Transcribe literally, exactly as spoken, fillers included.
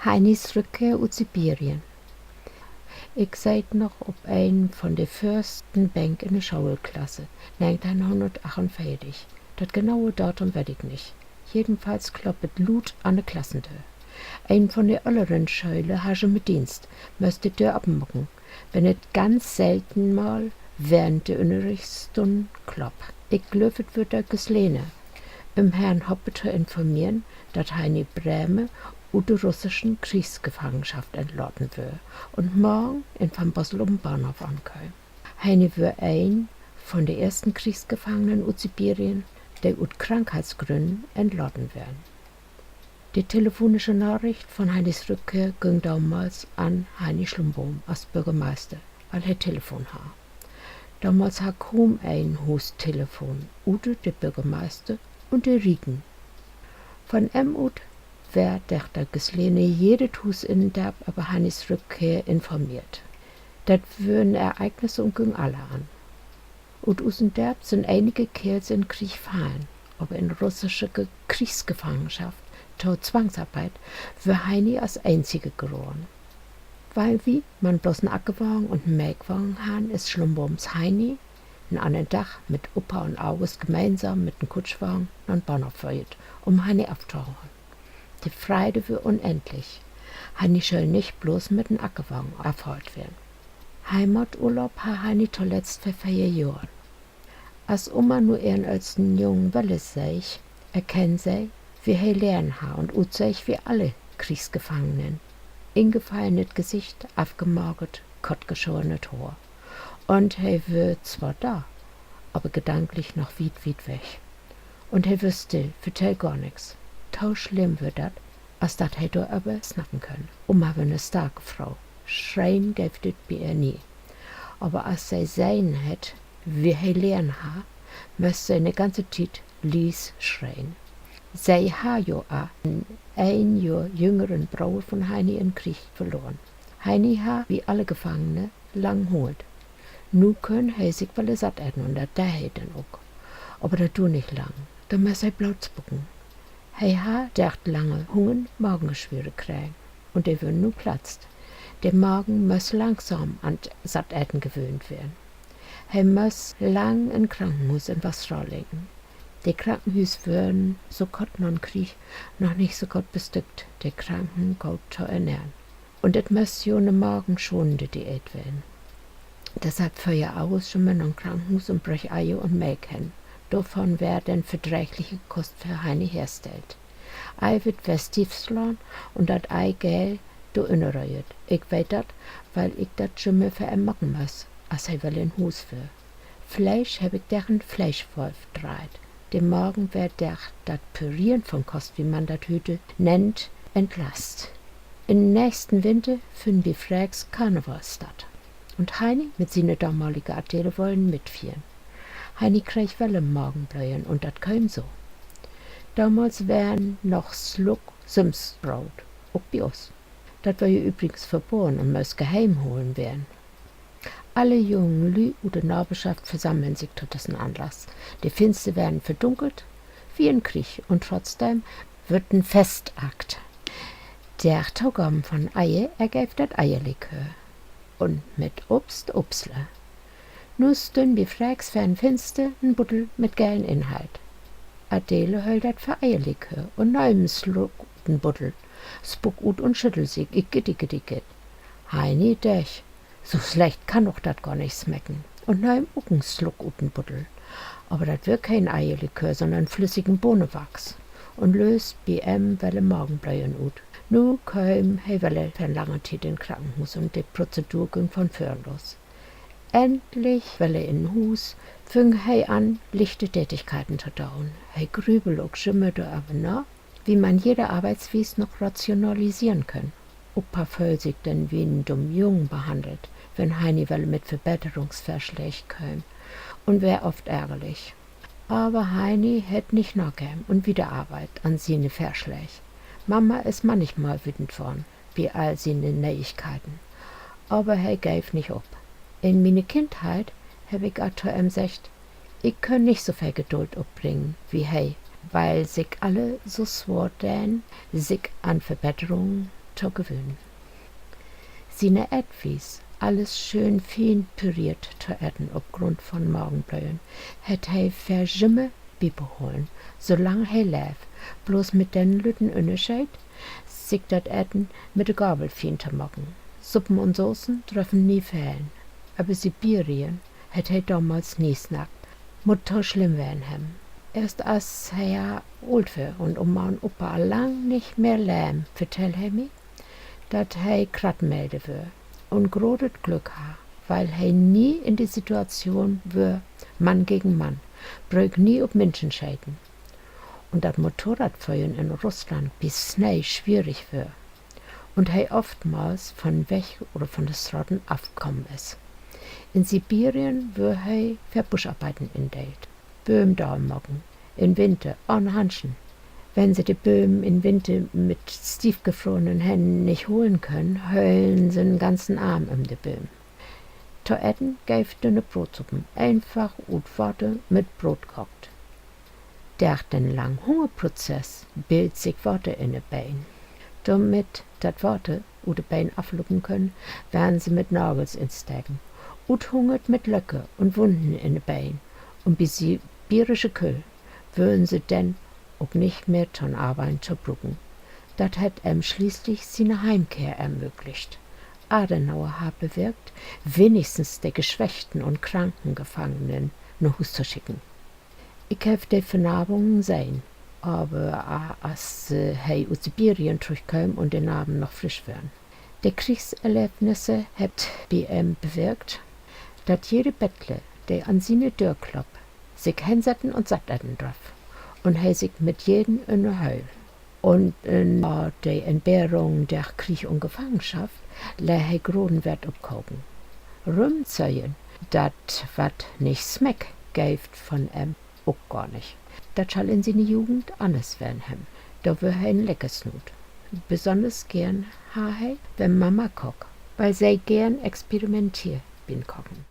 Heinis Rückkehr ut Sibirien. Ik seet noch op een von de vörsten Bänk in de Schoolklasse, negenteihnhunnertachtunveertig. Dat genaue Datum weet ik nich. Jedenfalls klopp et luut an de Klassendöör. Een von de ölleren Schöler harr jümme Deenst, müss de Döör opmaken, wenn et ganz selten mal während de Ünnerrichtsstunn klopp. Ik glööv, et wöör de Ghislaine, üm Herrn Hoppe to informeren, dat Heini Brehme ut de russischen Kriegsgefangenschaft entlaten wöör un morgen in Van Bossel op'n Bahnhoff ankööm. Heini wöör een von de eersten Kriegsgefangenen ut Sibirien, de ut Krankheitsgrünnen entlaten weren. De telefonische Naricht von Heinis Rückkehr güng domals an Heini Schlumbohm as Börgermeister, wiel he Telefon harr. Domals harr kuum een Huus Telefon, uter de Börgermeister un de Rieken. Von em ut weer de Dochter Ghislaine jedet Huus in'n Dörp över Heinis Rückkehr informeert. Dat wören Ereignisse un güng alle an. Ut usen Dörp sünd enige Keerls in'n Krieg fallen, aver in russische Ge-, Kriegsgefangenschaft, to Zwangsarbeit, wöör Heini as eenzige geraden. Wiel wi man bloots en Ackerwagen un en Melkwagen harrn, is Schlumbohms Heini en annern Dag mit Opa un August gemeensam mit den Kutschwagen na'n Bahnhoff föhrt, üm Heini aftoholen. De Freide wöör unendlich. Heini schöll nich bloots mit den Ackerwagen afhaalt weern. Heimaturlaub harr Heini toletzt vör veer Johren. As Oma nu ehren öllsten Jung wedder seeg, erkenn se, wie he leden harr un utseeg wie alle Kriegsgefangenen. Ingefallenet Gesicht, afgemagert, kort geschoret Hoor. Un he wöör zwar dor, aver gedanklich noch wiet, wiet weg. Un he wöör still, vertell gor nix. To slimm wöör dat, as dat he doröver snacken köön. Oma wöör 'ne starke Fro. Schreen geev dat bi ehr nie. Aver as se sehn hett, wie he leden harr, müss se 'ne ganze Tiet lies schreen. Se harr jo al en een Johr jüngeren Broer von Heini in'n Krieg verloren. Heini harr, wie alle Gefangene, lang hungert. Nu köön he sik wedder satt eten, un dat dee he denn ok. Aver dat duer nich lang, denn müss he Bloot spucken. He harr dör lange Hungern Magengeschwüre kregen, un de wören nu platzt. De Magen müss langsam an't Satteten gewöhnt weern. He müss lang in't Krankenhuus in Wasserau liggen. De Krankenhüüs wören so kort na'n Krieg noch nich so goot bestückt, de Kranken goot to ernähren. Un dat müss jo 'ne magenschonende Diät ween. Deshalb föhr August jümmer na'n Krankenhuus un bröch Eier un Melk hen. Dorvon weer denn verdrägliche Kost för Heini herstellt. Eiwitt weer stiefslahn un dat Eigeel dor ünnerröhrt. Ik weet dat, wiel ik dat jümmer för em maken müss, as he wedder in Huus wöör. Fleesch heff ik dör en Fleeschwolf dreiht. De Magen weer dör dat Pürieren von Kost, wie man dat hüüt nennt, entlast. In'n nächsten Winter fünn bi Freeks Karneval statt. Un Heini mit siene damalige Adele wullen mitfiern. Heini kreeg wedder Magenblöden un dat kööm so. Domals weren noch Sluck sülms braut, ok bi us. Dat wöör übrigens verboden un müss geheim holen weern. Alle jungen Lüüd ut de Naverschaft versammeln sik to düssen Anlass. De Finster weren verdunkelt, wie in'n Krieg, un trotzdem wöör 't en Festakt. De Togaven von Eier ergeev dat Eierlikör. Un mit Obst Obstler. Nu stünn bi Freeks vör 't Finster en Buddel mit gelen Inhalt. Adele höll dat för Eierlikör un nehm en Sluck ut den Buddel, spuck ut un schüddel sik: Igitt, igitt, igitt. Heini döcht: So slecht kann doch dat gor nich smecken, un nehm ok en Sluck ut den Buddel. Aver dat wöör keen Eierlikör, sonnern flüssigen Bohnenwachs, un lööst bi em wedder Magenblöden ut. Nu kööm he wedder för lange Tiet in't Krankenhuus un de Prozedur güng von vörn los. Endlich wedder in Huus, füng he an, lichte Tätigkeiten to doon. He grübel ok jümmer doröver na, wie man jede Arbeitswies noch rationalisieren köön. Opa föhl sik denn wie en dumm Jung behandelt, wenn Heini wedder mit Verbetterungsvörslääg kööm, un weer oft ärgerlich. Aver Heini hett nich nageven un wieder arbeidt an siene Vörslääg. Mama is mannichmal wütend worrn bi all siene Neeigkeiten. Aver he geev nich op. In miene Kindheit heff ik al to em seggt, ik köön nich so veel Geduld opbringen wie he, wiel sik alle so swoor deen, sik an Verbetterungen to gewöhnen. Siene Eetwies, alles schöön fien püreert to eten op Grund von Magenblöden, hett he för jümmer bibehollen, so lang he leev, blots mit den lütten Ünnerscheed, sik dat Eten mit de Gabel fien to maken. Suppen un Soßen dröffen nie fehlen, över Sibirien hett he domals nie snackt. Mutt to slimm ween hebben. Eerst as he oolt wöör un Oma un Opa al lang nich mehr leven, vertell he mi, dat he Krankenmelder wöör un grotet Glück harr, wiel he nie in de Situation wöör, Mann gegen Mann, bröök nie op Minschen scheten, un dat Motorradföhren in Russland bi Snee swierig wöör un he oftmals von Weg oder von de Straten afkamen is. In Sibirien wöör he för Buscharbeiden indeelt: Bööm daal maken, in Winter, ahn Hanschen. Wenn se de Bööm in Winter mit stiefgefrorenen Hännen nich holen köönen, höllen se en ganzen Arm üm de Bööm. To eten geev dünne Brootsuppen, eenfach ut Water mit Broot kaakt. Dörch den langen Hungerprozess billt sik Water in de Been. Dormit dat Water ut de Been aflopen köön, wörrn se mit Nagels insteken, uthungert mit Löcker un Wunnen in de Been, un bi sibirische Küll wörrn se denn ok nich mehr to'n Arbeiden to bruken. Dat hett em schließlich siene Heimkehr ermöglicht. Adenauer harr bewirkt, wenigstens de geschwächten un kranken Gefangenen na Huus to schicken. Ik heff de Vernarbungen sehn, aver as he ut Sibirien trüchkööm un de Narben noch frisch wörrn. De Kriegserlebnisse hebbt bi em bewirkt, dat jede Bettler, de an siene Döör klopp, sik hensetten un satt eten dröff un he sik mit jeden ünnerhöll. Un na de Entbehrung dörch Krieg un Gefangenschaft leeg he groten Weert op Kaken. Rümzögen, dat wat nich smeckt, geev 't von em ok gor nich. Dat schall in siene Jugend anners ween hebben. Dor wöör he en Leckersnuut. Besünners geern harr he, wenn Mama kaak, wiel se geern experimenteer bi'n Kaken.